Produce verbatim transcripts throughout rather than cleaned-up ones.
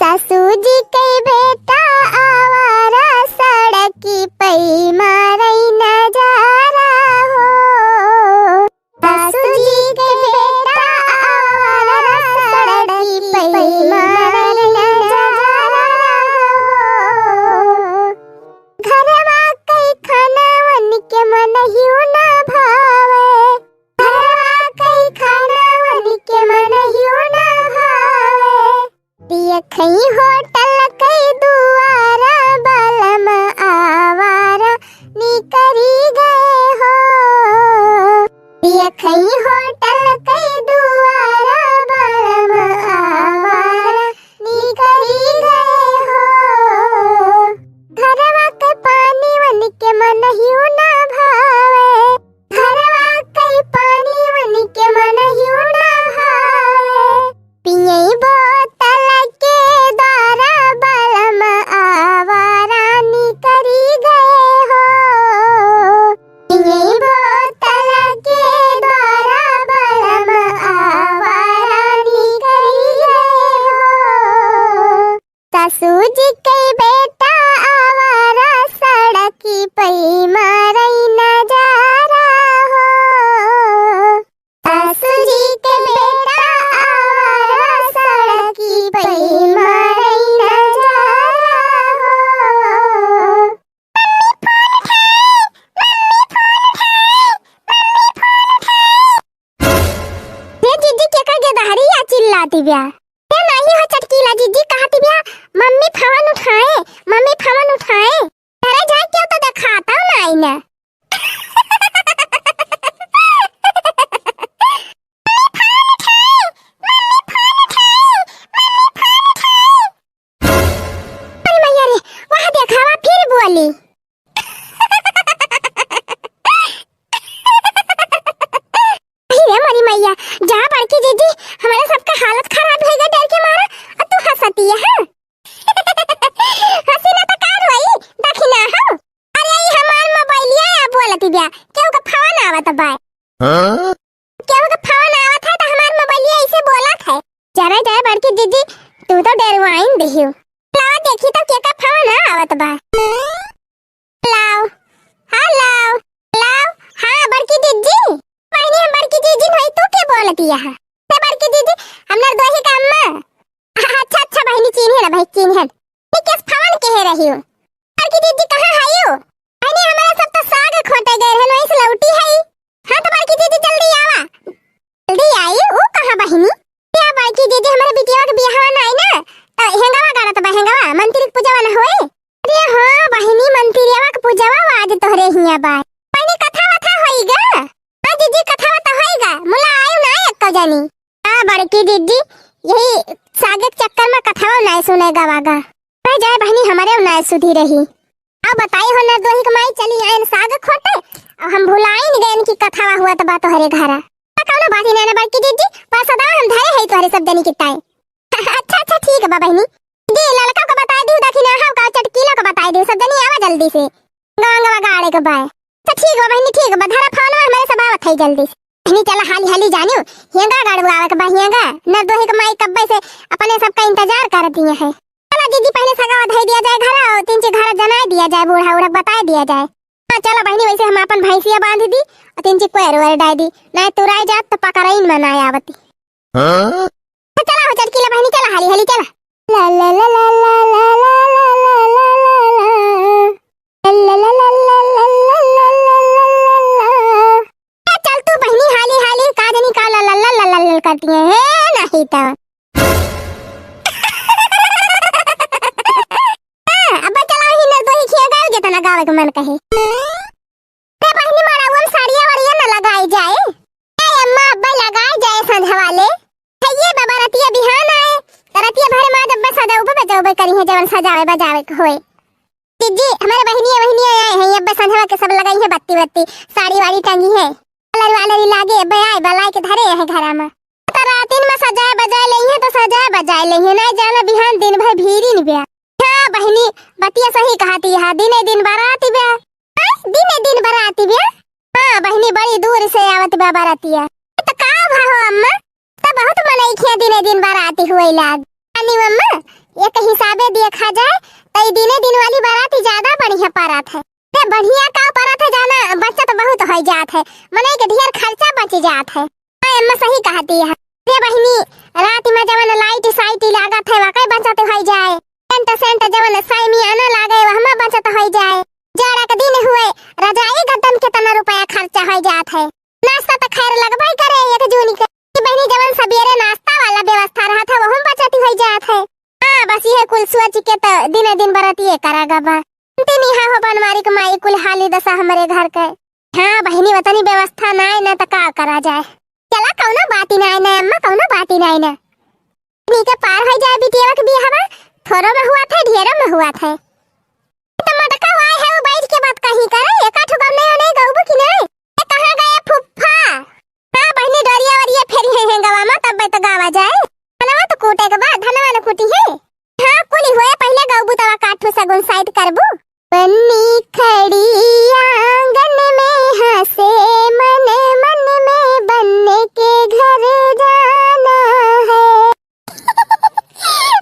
सासू जी के बेटा आवारा, सड़की पई मारई नजारा हो। सासू जी के बेटा आवारा, सड़की पई मारई नजारा हो। घरवा कई खाना वन के मन हियो ना भावे, घरवा कई खाना वन के मन हियो ना भावे। पिया खई होटल कई दुआरा, बलम आवारा निकरी गए हो। पिया खई होटल कई दुआरा, बलम आवारा निकरी गए हो। घरवा के पानी वन के मन हियो ना भावे, घरवा के पानी वन के मन हियो ना भावे। पियई बोतल के द्वारा, बलम आवारा निकरी गए हो। पियई बोतल के द्वारा, बलम आवारा निकरी गए हो। सासू जी के बेटा आवारा, सड़की पई मारई नजारा हो। सासू जी के बेटा आवारा, सड़की पई मारई नजारा हो। मम्मी फोन उठाई, मम्मी फोन उठाई, मम्मी फोन उठाई। रे जीजी, केकर गेदहरी या चिल्लाती ब्या? ए नाही हो चटकीला जीजी, कहती ब्या, "मम्मी फोन उठाए, मम्मी फोन उठाए।" अरे जाए क्यों तो देखाता नाही ना। अरे मैया रे, वह देखावा फिर बोली। अरे मोरी मैया, जा बड़की जीजी, हमारे सबका हालत खराब होइगा डर के मारा, और तू हंसती है, हाँ? हंसी ना तो का रोई, दखिना हो। अरे ई हमार मोबाइलिया या बोलती ब्या, केहू का फोन आवत बा। हाँ? केहू का फोन आवत है तो हमार मोबाइलिया ऐसे बोलत है। जरा जाए बड़की जीजी, तू तो डेरवाइन दिहियो। लाओ देखी तो के का फोन आवत बा। लाओ, हेलो, लाओ, हाँ बड़की जीजी, बहिनी हम बड़की जीजी नहीं, तू के बोलती है? ते बड़की जीजी, हम नरदोही का अम्मा। अच्छा अच्छा बहिनी, चिन्हे ना भाई, चिन्हे। ये किस फोन के है रही हो? बड़की जीजी कहाँ है यू? बहिनी हमारे सब तो साग खोटे गए रहन, वहीं से लौटी है। हाँ तो बड़की जीजी जल्दी आवा। जल्दी आई, ऊ कहाँ बहिनी? या बड़की जीजी, हमरे बिटिया के बियाह ना आई ना, तो हेंगवा गाड़त बा, हेंगवा, मंत्री के पूजवा ना होए? अरे हाँ बहिनी, मंत्रियवा के पूजवा आज तोहरे हिया बा। बहिनी कथा वथा होई गा? हाँ जीजी, कथा वथा होई गा, मुला आयु ना एक्को जानी। हाँ बड़की जीजी, यही सागे के चक्कर में कथवा ना सुने गवा गा। रह जाए बहिनी, हमारे ना सुधी रही। अब बताई हो नरदोही के माई चली आयन साग खोटे, और हम भुलाइन गयन कि कथवा हुआ त बा तोहरे घरा। आ, कौनो बात ही ना, ना बड़की जीजी, पर सदा हम धरे है तोहरे सब जनी किताए। अच्छा, अच्छा, ठीक बा बहिनी। दी, ललका को बताई दी, दखिना हम का चटकीला को बताई दी, सब जनी आवा जल्दी से। गांगवा गाड़े के बाय। अच्छा, ठीक बा बहिनी, ठीक बा, धरा फोनवा, हमारे सब आवत है जल्दी से। बहिनी, चला हाली हाली जानियो, हियंगा गाड़ू आवे के बा, हियंगा। नरदोही के माई कब्बे से अपने सबका इंतजार करत हिया है। चला दीदी, पहले सगावा धई दिया जाए घर, और तीन चार घर जनाई दिया जाए, बूढ़ा उढ़ा बताई दिया जाए। हाँ, चला बहिनी, वैसे हम अपन भैंसिया बांध दी, और तीन चार कोयर ओयर डाई दी, ना तुराई जात तो पकड़ाइन में ना आवती। हाँ? तो चला हो चटकीला बहिनी, चला हाली हाली चला। ला ला ला ला। ए, चल तू बहिनी, हाली हाली, का जनी का ला ला ला ला ला ला करती है, हे नहीं तो। हाँ, अब चला ही नरदोही खिया गाओ, जितना गावे के मन कहे। ए बहिनी, मड़उआ में साड़िया वाड़िया न लगाई जाए। ए अम्मा, अब्बे लगाई जाए संझवाले। है ये बाबा, रतिया बिहान आए, त रतिया भरे माँ जब्बे सजाउबे बजाउबे करी है, जवन सजावे बजावे के होए। जीजी, हमारे बहिनिया, बहिनिया आए हैं, ये अब्बे संझवा के सब लगाई है बत्ती बत्ती, साड़ी वाड़ी टंगी है, आलर वालर लागे, अब्बे आए, बलाए के धरे है घरा में। त रातिन में सजाए बजाए लेइहे, त सजाए बजाए लेइहे, नाहीं जाना बिहान दिन भर भीरी न ब्या। हाँ बहिनी, बतिया सही कहती है, दिने दिन बाराती ब्या। हाँ, दिने दिन बाराती ब्या। हाँ बहिनी, बड़ी दूर से आवत ब्या बारातिया। त का भा हो अम्मा, त बहुत मनई खिया दिने दिन बाराती हुए लाग। ती मम्मा, एक हिसाबे देखा जाए, त ई दिने दिन वाली बराती ज्यादा बढ़िया परत है। ते बढ़िया का परत है जाना, बचत बहुत होइ जात है, मनई के ढेर खर्चा बच जात है। हाँ, अम्मा सही कहती है। रे बहिनी, रात में जवन light साइट लागत है, वकै बचत होइ जाए। Tent सेंट जवन सामियाना लागे, वहमा बचत होइ जाए। जाड़ा के दिन हुए, रजाई गद्दन केतना रुपया खर्चा होइ जात है। नाश्ता त खैर लगबै करे एक जूनी के। कि बहिनी जवन सबेरे नाश्ता वाला व्यवस्था रहत है, वहम बचत होइ जात है। हाँ, बस इहे कुल सोच के त दिने दिन बरतिये करा गबा। तीन इहा हो बनवारी के माई कुल हाली दसा हमरे घर के। हाँ बहिनी, वतनी व्यवस्था नाय न त का करा जाए। चला कौनो बाती नाय न अम्मा, कौनो बाती नाय न। नीके पार होइ जाए बिटिया के बियाहवा, थोरो में हुआ थे, ढेरो में हुआ थे। त मटका वाय है, वो बैठ के बात कहीं करे, एका ठो गवने ओने गौबू की नाय? ए, कहाँ गए फुफ्फा? हाँ बहिनी, डोरिया वरिया फेरी है, है गवा मा, तब तो गावा जाए। धनवा तो कूटे के बाद, धनवा न कूटी है। हाँ, कुली हुए, पहिले गौबू तवा काठू सगुन साइत करबू। बन्नी खड़ी आंगन में हंसे मन, मन में बन्ने के घर जाना है।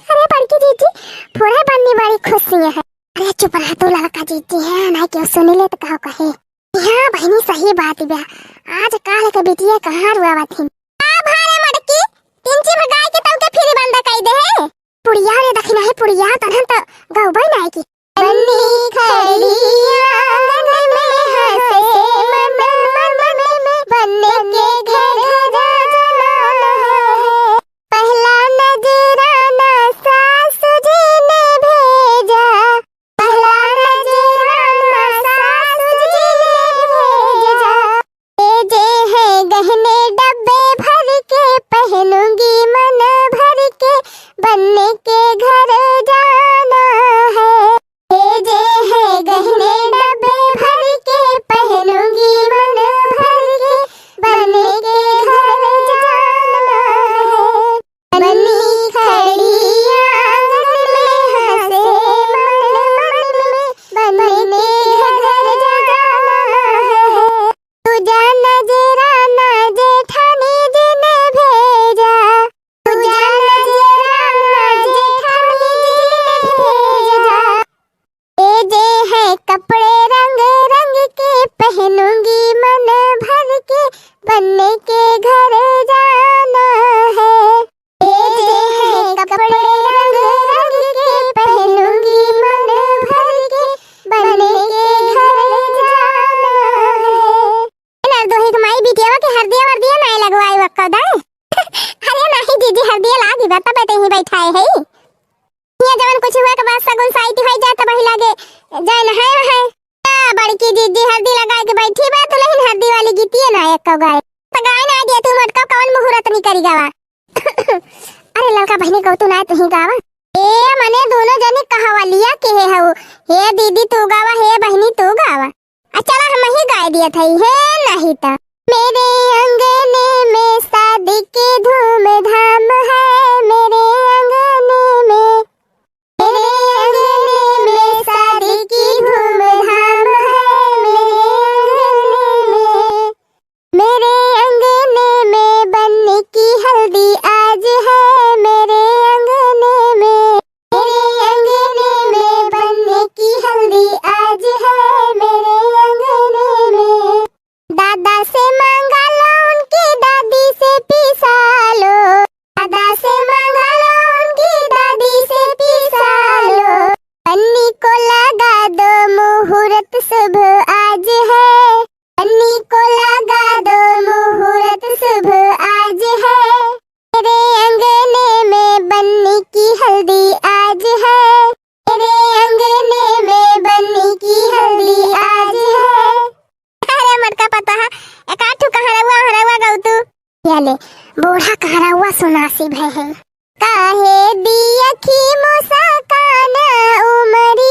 अरे बड़की जीजी, पूरा बन्नी बड़ी खुशी है। अरे चुप रह तू लड़का जीजी है, नाहीं केहू सुनी ले त का कहे। हाँ बहिनी, सही बात बा। आज काल के बिटिया कहाँ रुआवत हिन। का भारे मटकी, तीन चीभ गाय के तमके फिर बंद कई दे है। पुड़िया रे दखिना है पुड़िया, तनहन त गौबै नाय की। बन्नी खड़ी आंगन में हंसे मन, मन में बन्ने के घर जाना है। पहला नजराना सासु जी ने भेजा, पहला नजराना सासु जी ने भेजा। भेजे हैं गहने डब्बे भर के, पहनूंगी मन भर के, बन्ने के घर जाना है। भेजे हैं गहने डब्बे भर के, पहनूंगी मन भर के, बन्ने के घर जाना है। बन्नी खड़ी आंगन में हंसे मन, मन में बन्ने के घर जाना है। तू जा नजराना जेठानी जी ने भेजा, तू जा नजराना जेठानी जी ने भेजा। भेजे हैं कपड़े रंग रंग के, पहनूंगी मन भर के, बन्ने के घर जाना है। भेजे हैं कपड़े रंग रंग के, पहनूंगी मन भर के, बन्ने के घर जाना है। ए नरदोही के माई, बिटियावा के हरदिया वरदिया नाय लगवाई वक्का दाई। अरे नाहीं जीजी, हरदिया लागी बा, तबे ते ही बैठाए है। ये जवन कुछ हुआ के बाद सगुन साइत होइ जात, वही लागे जाए नहाए वहाए। आ, बड़की जीजी हरदी लगाए के बैठी बा, दुलहिन हरदी वाली गीतिये ना एक गाए। त गाए ना दिया तू मटका, कवन मुहूर्त निकरी गावा। अरे ललका बहिनी गौ तू ना तुही गावा। ए मने दोनों जनी कहवलिया के है हऊ। हे दीदी तू गावा, हे बहिनी तू गावा। आ चला हम ही गाए दिया था, हे नहीं त। मेरे अंगने में शादी की धूमधाम है, मेरे अंगने में, मेरे अंगने में शादी की धूमधाम है, मेरे अंगने में, मेरे अंगने में बन्ने की हल्दी आज है, मेरे अंगने में, मेरे अंगने में बन्ने की हल्दी आज है, मेरे अंगने में। दादा से मांगा लो, उनकी दादी से पिसा लो, दादा से मांगा लो, उनकी दादी से पिसा लो। बन्नी को लगा दो मुहूर्त शुभ आज है, बन्नी को लगा दो मुहूर्त शुभ आज है। मेरे अंगने में बन्नी की हल्दी आज है, मेरे अंगने में बन्नी की हल्दी आज है। अरे मटका पता है, एक आठ ठो कहरौआ हरौआ गौ तू। ये ले, बूढ़ा कहरौआ सुनासी भय है। काहे दियखी मुस्कान उमरी